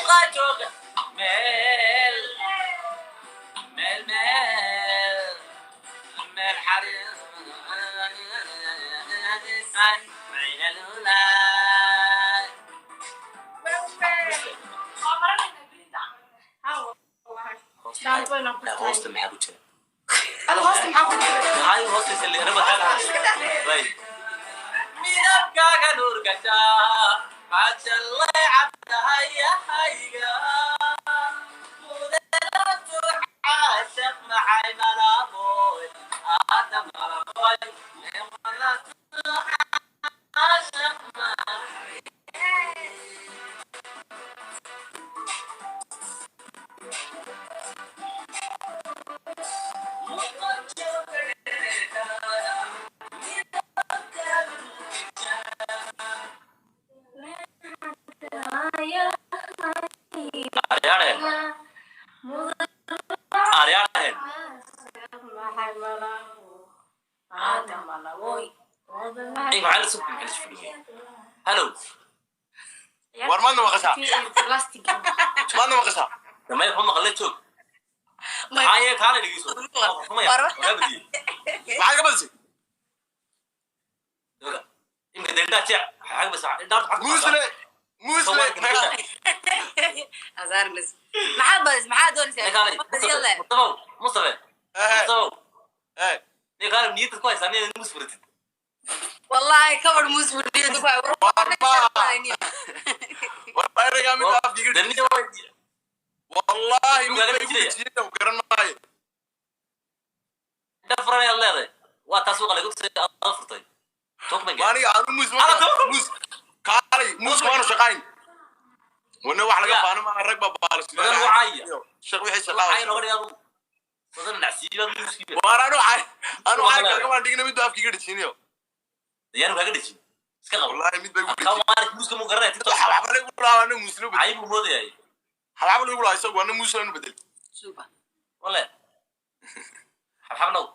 Suuqa jooga meel meel meel meel xariir hoosta maxaa ku jira? Adu hoosta maxaa ku jira? Maxaa hoostiisa raba midabkaaga nuurgasha majalay cabdahayahayga mudanatu caashaq maxay malaboy aada malaboy mudanatu caashaq maxay. Aryaadheen, aryaadheen. Ink maxaa la sug, maxaa la sugiyay? Hallow. War maadna maqashaa? Maadna maqashaa? Damay wuxuu maqlay joog. Maxaa yee kaale dhegeyso. Xumaya wagaa badiyey. Maxaad ka badisay? Imka dendhaa jeec xag bas indhaa. Muusle, muusle. Azaarnas. Maxaad badis? Maxaad doonaysaa? Kaale. Yalla. Mustafa, Mustafa, Mustafa. Eh. Nin kaale niyadda ku haysaa nin mus furatid. Wallahi kabadh muus fadhiyo ku War war eraygaa mid afkiga Deni way. Wallahi mid Lugaga bay igu jiraya. dhejiyeen, garan maayo. Indha furanaya leedahay. Waa taas suuqa lagu tusay aad furtay. Toog ma gaar. Aniga anu muus Ala, toog. Muus kaalay, muus waanu shaqayn wana wax laga Ya. faano maaha, rag baa baala. Badan wacaaya. Shaq wixii Waxay shaqaa nooga dhigaa adigu. Sadan nacsiiba muskiiba. Waar anu cay, anu Waa cay malaga. Kaagamaan dhigna miduu afkiga dhejiniyo. Diyaar kaaga dhejin. Iska qabo. Wallahi mid bay igu Ka dhejiyeen. maarik muska mu garanaya TikTok. Xabxaba lagu lahaa, ana muus loo bedel. Cayb buu moodayay. Xabxaba lagu lahaa isagu, ana muus loo bedel. Suba. Wale. Xabxabnow.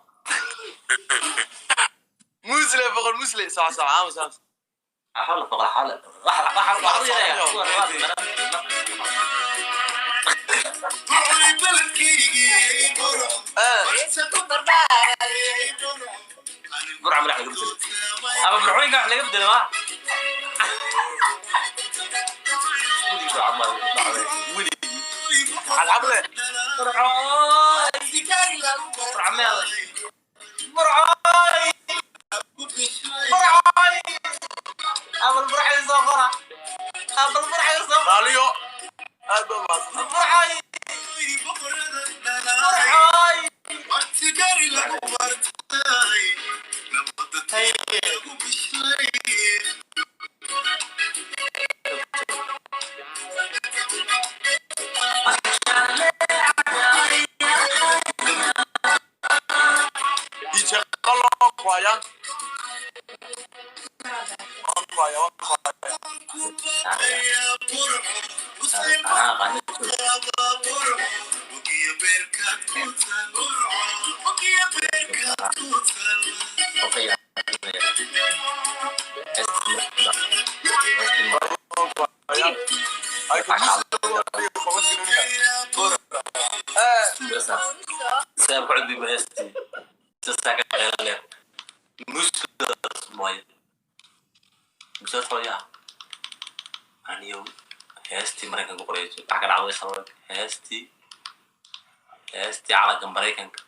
Muusle boqol muusle sax sax aam sax. Xabxab la foqla xaala. Wax wax wax u yaraya. Eh. Burca madax laga bedelo. Ama burcooyinka wax laga bedelo ma? Weligii baa camal dhacday. Weligii. Xabxable. Burcooy. Burca meel. Burcooy. Burcooy. Abal burcay soo qora. Abal burcay soo qora. Raaliyo aad baa mahadsan. Burcooy. Burcooy. DJ qaloo ku hayaan. Waan ku hayaa, waan ku hayaa. Anaa aqaanin joog. Okay. Waan ku hayaa. Ay, ka muusle waa comment gelinaya. Eh. Saab ku cudbi heestii. Sasaa ka qeylale. Muskadaas mooye. Muskadaas hooyaa. Aniyow heestii Maraykanka qorayso. Waxaa ka dhacday sabab heestii heestii calanka Maraykanka.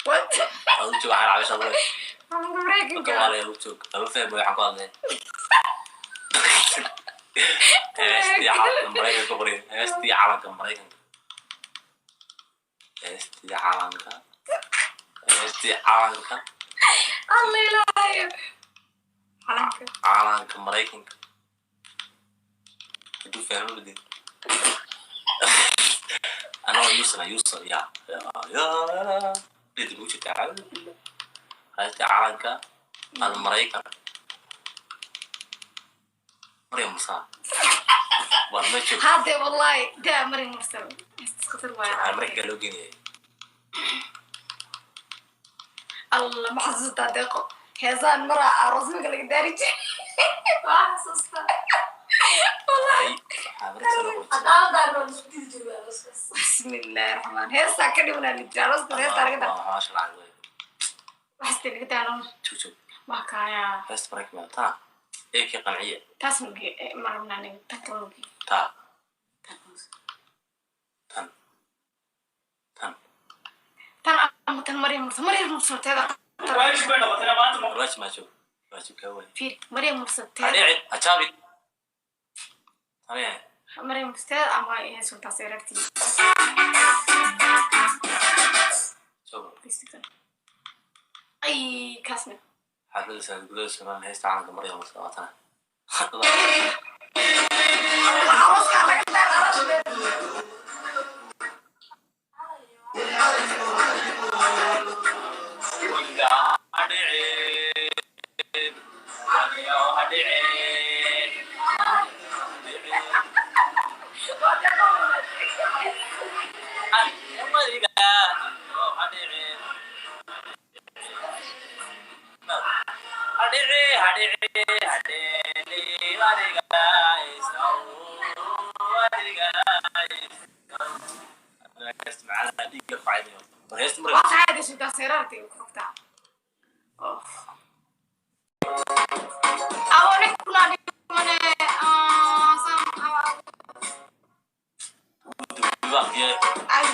What? Adu joog waxaa dhacday sabab. Calanka Maraykanka. Walaal u joog. Lama fahmo waxaan ku hadlay. Heestii calanka Maraykanka qorayso. Heestii calanka Maraykanka. Heestii calanka. Heestii calanka. Alla ilaahayo. Calanka. Calanka Maraykanka. Hadduu fahmo badin. Anoo Yuusuf, Yuusuf, ya ya ya dhidi buu jirta heestii calanka al Maraykan. Maryam Musa. War ma joog. Hadde wallahi daa Maryam Mursal. Heestas khatar waaye. Waxaa Maraykanka loo geenayay. Alla ma xasuustaa deeqo? Heesaan maraa aroosmika laga daari jiray. Waa xasuustaa. Wallahi. Ay, Bismillaahi raxmaan heestaa ka dhimanaa la jira arooska heestaa laga daa waxaste laga daano waa kaayaa taas nugi ma rabnaa aniga tan kale nugi tan tan ama tan Maryam Mursal Maryam Mursal teeda fiir Maryam Mursal teeda Maryam Mursal teeda ama Sultan Seerartii ay kaasna arooska laga daa arooska. Waa caadi Sultan Seerartii ku xogtaa. Awone kuna dhimane ay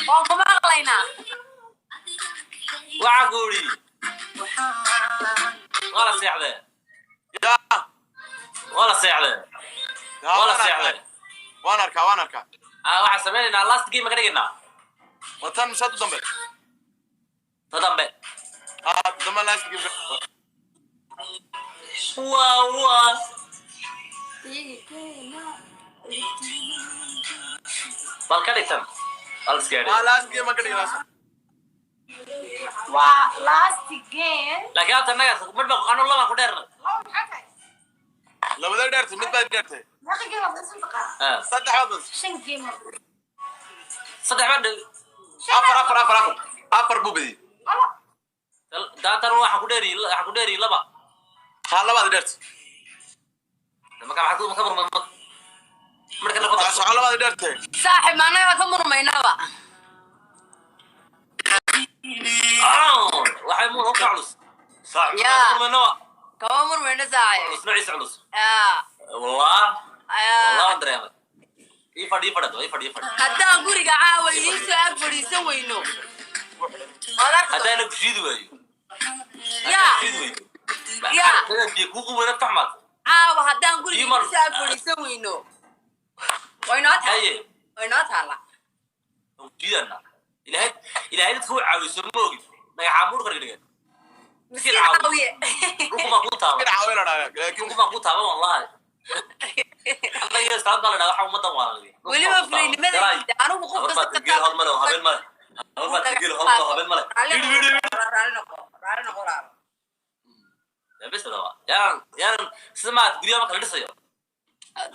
Waan ku maqlaynaa. Waan arkaa, waan arkaa. Waxaan sameynaynaa last game ka dhigaynaa. Watan misaad u dambe? Ta dambe. Dama last game. Waa waa. Bal ka dhigtan. Bal iska Ah, last game ma ka dhigin last. Waa last game. Laakiin hadda annaga marba anu laba ku dheerna. Laba maxaa tahay? Labada dheertay, mid baad dheertay. Meeqa game aad isu taqaanaa? Ah, Saddex baad bas. Shan game aad. Saddex baa Afar, afar, afar, afar. Afar buu badiyey. Laba. Daatan waxaan ku dheeri laba. Ha, labaad dheertay. Marka maxaa ku ka murma marka la qodo. Soco, labaad dheertay. Saaxiib, annaga ka murmaynaba. Waxay muun ka culus. Saaxiib. Yaa. Murmayno. Kama murmayno, saaxiib. Culus noociisa culus. Yaa. Wallah. Yaa. Wallah waan dareemay. Ii fadhi, ii fadhi, ii fadhi, ii fadhi. Haddaan guriga caawa idiin soo ag fadhiisan weyno. Waad arki Haddaan ku shiidi waayo. Yaa. Shiidi waayo. Yaa. Haddaan biyo kuu qubayna taxmaad. Caawa haddaan guriga Ii mar- idiin soo ag fadhiisan weyno. Way noo taala. Haye. Way noo taala. Waan ku shiidana. Ilaahay, Ilaahay dadka u caawiso ma ogin. Dhagaxaa muur kar dhigan. Miskiin caawiye. caawiye. Dhulku baa kuu taaba. Dhinaca way la dhagaa. Laakiin Dhulku baa kuu taaba wallahi. Alla iyo istaad baa la dhahaa, waxa ummaddan waa la dhigay. Weliba fulaynimada anigu qof Habar kasta baa geel hol male oo habeen male. Habar baa geel hol male oo habeen male. Raalli Yidhi, yidhi, yidhi. noqo, raalli noqo, raalli noqo, raalli. Ya bes daba. Yaan yaan sida maad guryaha marka la dhisayo.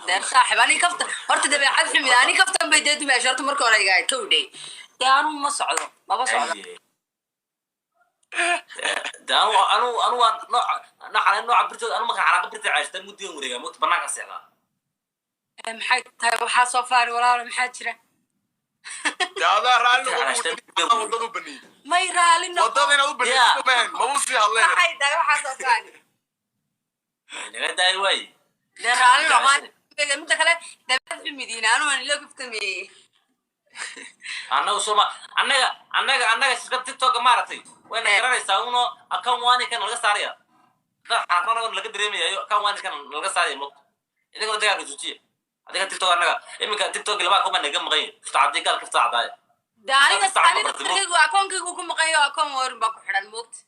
Deer saaxiib, ani kaftan horta dabeecad xumid, ani kaftan bay dee dumaasha horta marka hore igahay towdhay. Dee anu ma socdo, maba socdo. Haye. De anu waan nooca nooca nooca birtooda anu marka xaraaqa birta caashtan muddigan wareegaa moogta banaanka seexdaa. Maxay tahay waxaa soo faari, walaalo? Maxaa jira? Dee adaa raalli noqon, waddada u baneeyey. May raalli noqo. Waddada inaad u baneysid ma ahayn. Mabuu sii hadlayna. Maxay tahay waxaa soo faari? Naga daay waay. Dee raalli noqo. Midda kale dabeecad xumidiina anu waan ila kaftameeyey. Annagu soma annaga shirkad TikTok maaragtay wayna garanaysaa uno account waani kan laga saaraya. Dad xaaqanaga laga dareemayayo account waani kan laga saaraya moogta. Idinkuna dagaalka joojiya. Adiga TikTok annaga iminka TikTok laba kuma naga maqan yahay. Ifta cadii gaalka ifta cadaaya. Dee aniga aniga akoonkaygu ku maqanyo, akoon warin baa ku xidhan moogta.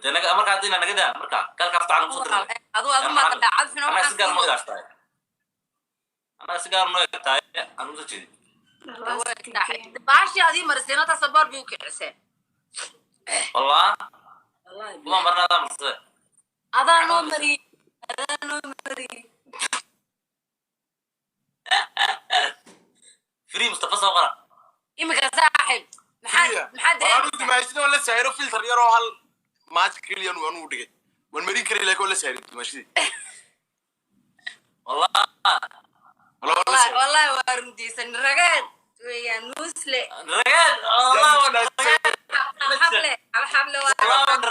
Dee naga marka haddii naga daa marka gaalka ifta caan kusoo diray. Adu ma dabeecad xun. Annaga si gaar noo ilaashtahay. Annaga si gaar noo egtahay aan usoo jeedin. Last game. Baashii adii mariseen tasaboor bay u kiciseen. Wallah kuma marna adaa marsade. Adaa noo mariyey, adaa noo mariyey. Free Mustafa soo qora. Iminka saaxiib, maxaa maxaa Waxaan u dareemaysaa? dumaashida waan la saayiro filter yar oo hal match keliya anu dhigay. Waan marin karay laakiin waan la saayiray dumaashidii. Wallah. Wallah waan la wallahi saayiray. Wallahi waa runtiisan rageed weeyaan muusle. Ragaad wallah waan ragaad. Xable xable waa. Wallah waan